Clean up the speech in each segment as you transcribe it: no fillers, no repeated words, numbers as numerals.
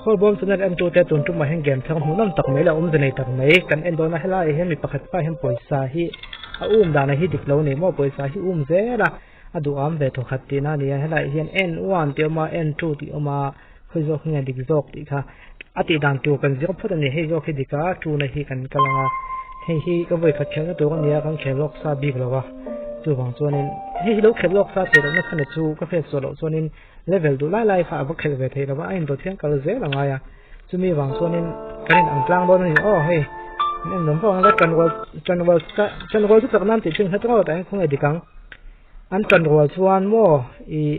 Khawlbawm channel entute tun tumah hian game thar hmuhnawm tak mai leh awmze nei tak mai kan en dawn a, helaiah hian mi pakhat pa hian pawisa hi a um dan hi dik lo a ni maw pawisa hi um zel a, a duham ve thawkhat tihna a ni a, helaiah hian en one tih a awm a en two tih a awm a khawi zawk nge dik zawk tih kha a tih dan tur kan zir phawt a ni, hei zawk hi dik a two na hi kan kal ang a, hei hi ka vawikhat khelhna tur a ni a kan khel lawk sa bik lo a, chuvang chuanin hei hi lo khelh lawk sa theih lohna khan chu ka hriat suah loh chuanin. Level duh lai lai kha a va khelh ve theih lo va, a indawt hian kal zel a ngai a, chumi vang chuanin kan in ang tlang dawn a ni aw hei an en nawm vak ang le ṭanrual ṭanrual ṭanrual chu chak nan tih ṭhin kha chu ngawt ah hian khawnge dik ang an ṭanrual chuan maw ih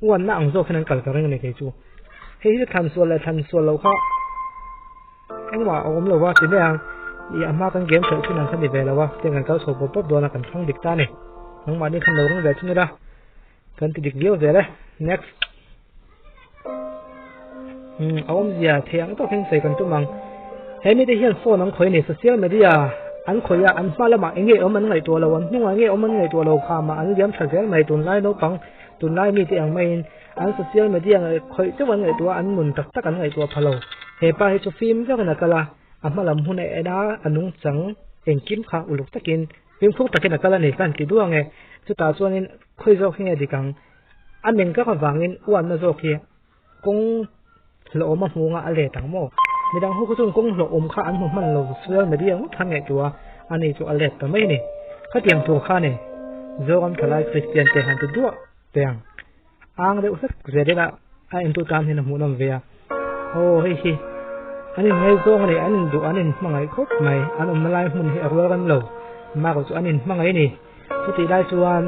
uanna ang zawk hian an kal ka ring a ni kei chu hei hi thlan sual leh thlan sual loh kha engmah a awm lo va ti mai ang ih a hma kan game khelh ṭhin ang kha ni ve lo a tiang kan kal chho pawp pawp dawn a kan thlang dik ta a ni nangmahni khan lo ring ve thung ila. Kan ti dik viau zel e. Next. A awmzia thei ang tawkin sawi kan tum ang. He mite hian phone an khawih a ni. Social media an khawih a, an hma lamah eng nge awm an ngaihtuah lo, an hnungah eng nge awm an ngaihtuah lo kha mah an liam tha zel mai. Tunlai naupang, tunlai mite ang maiin an social media khawih chauh an ngaihtuah a, an nun tak tak an ngaihtuah pha lo. He pa hi chu fim vekin a kal a, a hma lam hun a en a, a nungchang engkim kha uluk takin Fimkhur takin a kal a ni ka han ti duh ang e. Chutah chuanin khawi zawk hi nge dik ang? A meng kak avangin uanna zawk hi kawng hlawhawm a hmu anga a let ang maw? Midang ho kha chuan kawng hlawhawm kha an hmu hman lo social media ngawt khan ngaihtuah a, ani chu a let ta mai a ni. Khatiang tur kha a ni. Zoram thalai Kristian te han ti duah teh ang. Ang deuh hlek zel ila a entu tan hian a hmuhnawm ve a. Aw hei hi an in ngaihzawng a ni an in duh an in hmangaih khawp mai an awmna lai hmun hi a rual rem lo mah chu an in hmangaih a ni chutih lai chuan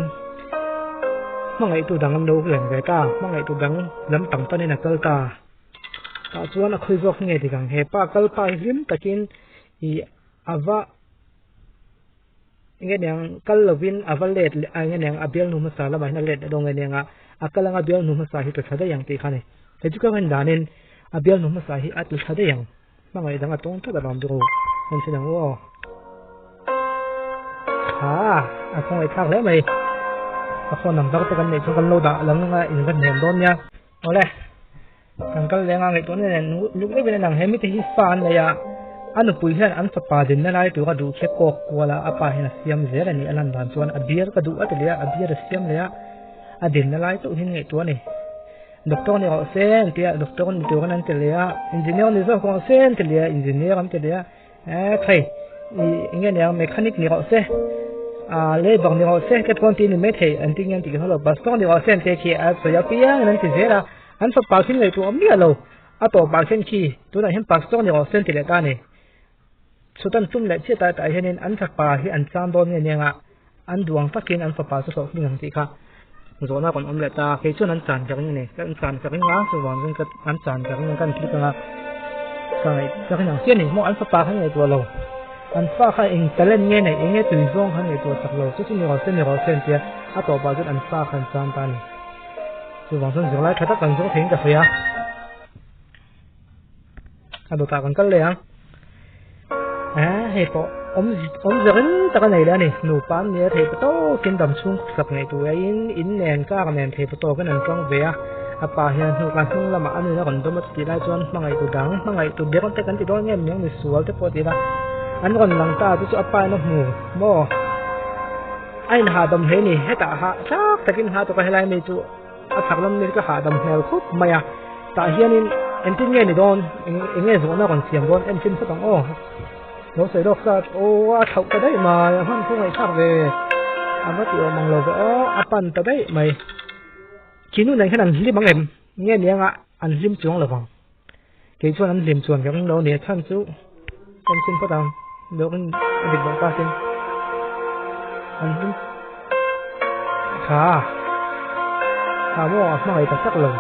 hmangaihtu dang an lo leng ve ta hmangaihtu dang lampang panin a kal ta tah chuan a khawi zawk nge dik ang hepa kal pa hi hlim takin ih a va. Enge niang kal lovin a va let leh a enge niang a bialnu hmasa lamah hian a let leh dawn nge niang a a kal anga bialnu hmasa hi tla thla daih ang tih kha a ni. Hei chu ka ngaih danin a bialnu hmasa hi a tla thla daih ang hmangaih dang a tawng tlat alawm chu en sin ang u aw. Kha a khawngaih thlak hle mai a phone number te kan neih chuan kan lo dah lang anga in va hnem dawn nia. Awle. Kan kal leng a ngaihtuah na nen luk deuhin a lang he mite hi fa an nei a, a nupui hian an fapa dinna lai tura duh khi kawk kual a, a pa hian a siam zel a ni a lan dan chuan a biar ka duh a ti leh a, a biar a siam leh a, a dinna lai chauh hian ngaihtuah a ni. Doctor ni rawh se an ti a, doctor ni turin an ti leh a, engineer ni zawk rawh se an ti leh a, engineer an ti leh a, eh thei ih eng nge niang mechanic ni rawh se ah labour ni rawh se te pawh an ti ni maithei an ti nge an ti kha lo pastor ni rawh se an ti khi a sawi apiangin an ti zel a. An fapa khi ngaihtuah awm miah lo, a tawpah khian khi tunah hian pastor ni rawh se an ti leh ta a ni. Chhutan tum leh chiah tah hianin an fapa hi an chang dawn nge nia an duang takin an fapa chu hlawhtling ang tih kha zawhna rawn awm leh ta a, kei chuan an chan ka ring a ni, an chan ka ring a chuvang chuan ka an chan ka ring a ka click ang a, ka ngaih ka ring ang chiah a ni maw an fapa kha ngaihtuah lo, an fa kha eng talent nge neih eng nge tui zawng kha ngaihtuah chak lo chu chu ni rawh se ni rawh se an tia a tawpah chuan an fa kha an chan ta a ni. Chuvang chuan zirlai tha tak kan zawng theiin ka hria. A dawtah kan kal leh ang. Eh, hei pawh awm awm zerin tak a nei leh a ni. Nupa an nia thei tawkin dam chhung sak ngei tur aiin in nen kar nen thei tawkin an tawng ve a. A pa hian hnuk a hnung lamah a nuin a rawn dawm a chutih lai chuan hmangaihtu dang hmangaihtu ber te kan ti dawn nge miang misual te pawh ti ila an rawn lang ta chu chu a pa in a hmu maw. A inhahdam hle ni, hetah hah thlak takin hna tawk a helai mi chu a chhak lam mi ka hahdam hmel khawp mai a, tah hianin engtin nge ni dawn, eng nge zawhna rawn siam dawn en chin phawt ang aw, lo sawi lawk sa aw a thlauh ta daih mai, a hman thu ngaihthlak ve, a va ti awm ang lo ve aw, a pan ta daih mai, khi nu nen khian an hlim ang em, nge ni anga an hlim chuang lo vang. Kei chuan an hlim chuan ka ring lo a ni a chhan chu kan chhin phawt ang dawkin a dik loh takin an hlim tha tha maw a hmangaih tak tak lo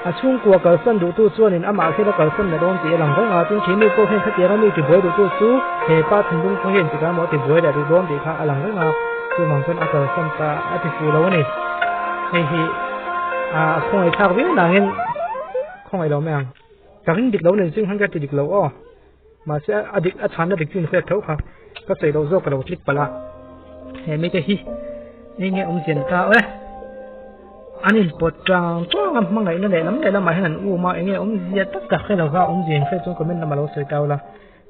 a chhungkua kalsan duhtu chuanin amah khian a kalsan leh dawn tih a lang reng a tin khi mi pawh hian khatiang a mi tibuai duhtu chu he pa thinlung pawh hian tikah maw a tibuai leh duh dawn tih kha a lang reng a chuvang chuan a kalsan ta a ti fuh lo a ni hei hi. A khawngaih thlak viau nangin khawngaih lo mai ang. Ka ring dik lo nen ching khan ka ti dik lo aw. Mahse a dik a chhanna dik chu in hriat tho kha. Ka sawi loh zawk ka lo click palh a. He mite hi eng nge awmzia ni ta e. An inpawt tang tang a, hmangaihna lehlam lehlamah hian an um a, enge awmzia tak tak hre lova awmzia in hriat chuan comment lamah lo sawi tau la.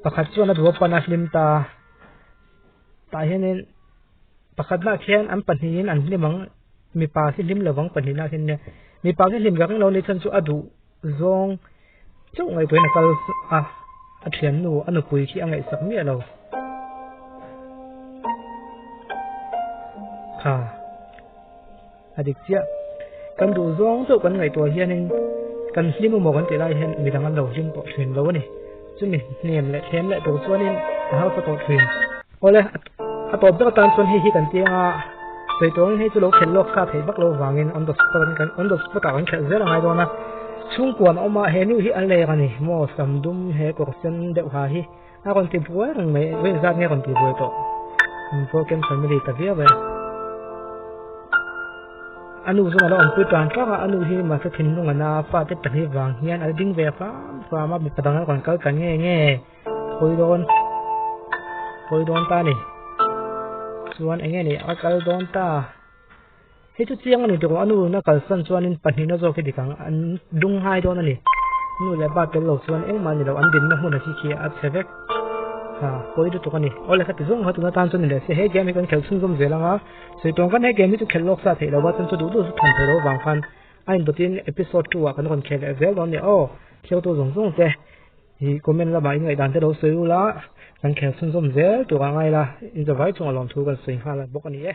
Pakhat chuan a duh a pan a hlim ta. Tah hianin pakhatnaah khian an pahnihin an hlim ang, mipa khi hlim lovang pahnihnaah khian nia. Mipa khi hlim vek englo ni chuan chu a duh zawng chauh ngaihtuahin a kal a, a thiannu a nupui khi a ngaihsak miah lo. Kha a dik chiah. Kan duh zawng chauh kan ngaihtuah hianin kan hlim emaw kan tih lai hian midang an lo hlim tawh thin lo a ni. Chumi hnem leh thlem leh tur chuanin a hausa tawh thin. Awle, a tawp ber atan chuan hei hi kan tiang a, sawi tuangin hei chu lo khelh lawk sa theih vak lo vangin on the spot an kan on the spot ah kan khelh zel a ngai dawn a. Chhungkuan a awm a, he nu hi a lek a ni maw sam dum he kawr sen deuh ha hi a rawn ti buai reng mai, vawi zat nge a rawn ti buai tawh. Broken family ta viau e. A nu chuan a lo awmpui tan tlang a, a nu hi mahse thinlung a na a, fate pahnih vang hian a ding ve fam fam a, mipa dang a rawn kal ta nge nge. Hawi dawn hawi dawn ta ni chuan eng nge ni a kal dawn ta hei chu chiang a ni tawh a nu na kalsan chuanin pahnihna zawk hi dik ang an dung hai dawn a ni nu leh pa tel lo chuan engmah ni lo an dinna hmun a khi khi a chhe vek ha pawi lutuk a ni awle ka ti zawng kha tuna tan chuan ni leh se he game hi kan khelh chhunzawm zel ang a sawi tawng kan he game hi chu khelh lawk sa theih lo va chuan chu duh duh chu than theih loh vang khan a inbawtin episode 2 ah kan rawn khel leh zel dawn a ni aw thiltu zawng zawng te. Ih comment lamah in ngaihdan te lo sawi ula, kan khel chhunzawm zel tur a ngai la, in zavai chungah lawmthu kan sawi nghal bawk a ni e.